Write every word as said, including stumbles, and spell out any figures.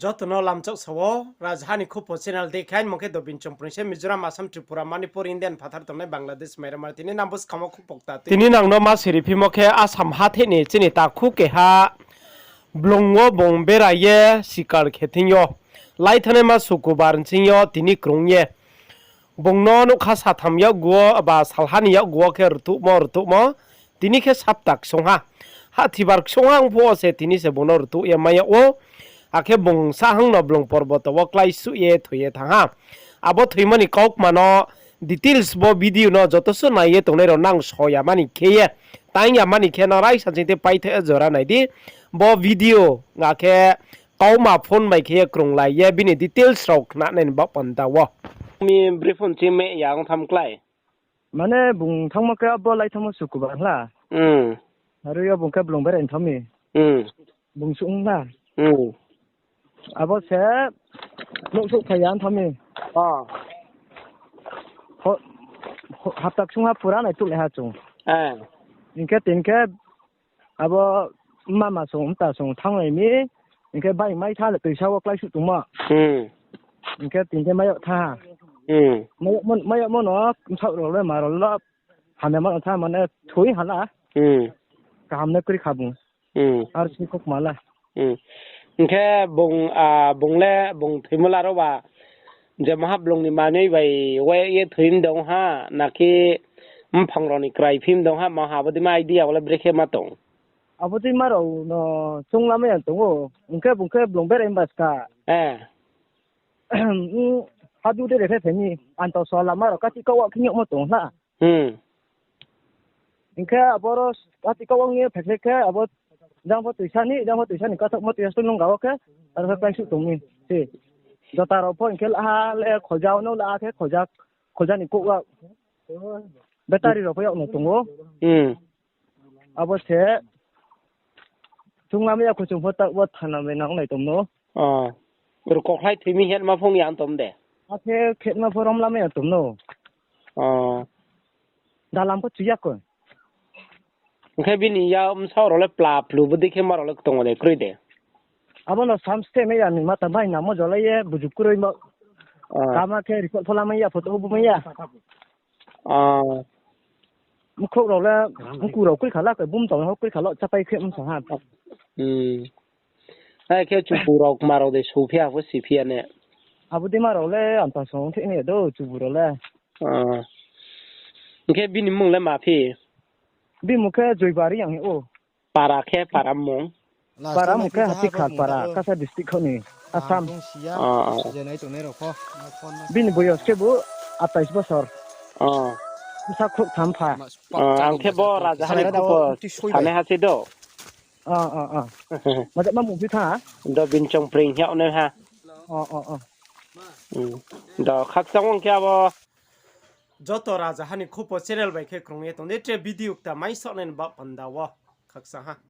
Joto no lamchak sa wo, Rajaha ni Khupo channel dei khe, aini mung khe Dobin Chongpreng se, Mizoram, Assam, Tripura, Manipur, Indian phathar tongnai Bangladesh, Myanmar, tini nang bo skang wo khupo kta tui. Tini nang no ma siri phimo khe Assam hathái ni chini takhu keha blung wo bung bera ye sikar khe thing yo. Lai thanngnaima sukubar nching yo tini krung ye. Bung no nougkha satham yakgu wo ba salha ni yakgu wo khe rtuhmo rtuhmo. Tini khe sapta ksung ha. Hathibar ksung ha ong phuh wo se tini se bung no rtuh ye mai yag ou. Akhe bung sahang no blung porboto wo kláisuh ye thoi ye thanng ha. Abo thoimo ni kaukma no details bo video no joto suh nai ye tongnai rao nang so ya mani khe ye, tang ya mani khe nang raisa ching tei paithaoh ye jora nai di. Bo video akhe kauma phone bai khe ye krunglai ye bini details rao khnanai ni baoh panda wo. Mi bre phone ching me ya ong tham klái. Mane bung thanngmo khe abo lai thanngmo sukubar hla. Aro yo bung khe blung berai thanng mi. Bung suh ong hla. Abo se nouh souhphai ya thanng mi. Hapta ksung ha pura nai tuhlai ha chung. Hing khe tini khe abo mama song mta song thannglai mi. Hing khe bai mai tha le toisa wo kláisuh tongmo. Hing khe tini khe mai yag tha ha. Mai yagmo no bsaoh rao le ma rao le hamya ma tha mane thoi ha la. Kaham no kroi kha bung. Ar si kaukma la. Hing khe bung, bung le bung thoimo la ro ba je maha blung ni manoi bai wai ye thoi mdong ha, nakhe mphang rao ni krai phi mdong ha, maha abo dei ma idea wo le brekhe ma tong. Abo dei ma rao no chounglamai ya tong ou, hing khe bung khe blung berai mba ska. Hadu de re khe phai mi, anto so lama rao kati kau wa khe yagmo tong hla. Hing khe aboro kati kau wa ye phai khe khe abo jang pho toisa ni, jang pho toisa ni kathaohmo toisa nung ga wo khe, aro khe kláisuh tong mi se. Jota rao pho hing khe la ha le kholja no la khe kholja, kholja ni kouh wa. Battery rao pho yag no tong ou. Abo se chounglamai ya kho chung pho taoh wo thana bai nang nai tong no. Rukokhlai thoi mi khe ma phung ya tong de. Akhe khe ma pho romlamai ya tong no. Dalam pho chu ya kho. Hing khe bini ya bsaoh rao le pla plu bo dei khe ma rao le tong de kroi de. Abo no sam ste mai ya ni mata bai namo jolai ye buju kroi mo. Kama khe report pho lamai ya, photo bo mai ya. Mkhrouh rao le mku rao kroi kha la khe bum tong ho kroi kha lo chapai khe msa ha. Ai khe chubu rao kma rao de souphi ya pho siphi ya ne. Abo dei ma rao le amta song thik nai do chubu rao le. Hing khe bini mmung le ma phi? Bini mmung khe Joibari yang hing ou. Para khe para mmung? Para mmung khe Hatikhal para, Kasa district kho ni, Assam. Bini boyos khe bo atais bosor. Bsa khrouh tham pha. Ang khe bo Rajaha ni Khupo sanaiha se do. Maja ma mung phi tha? Do Binchong Pring hing yagnaiha. Do khakchang ong khe abo. Joto Rajaha ni Khupo channel bai khe krung ye tong di, tre video kta mai saohnai ni baoh panda wo. Khakchang ha.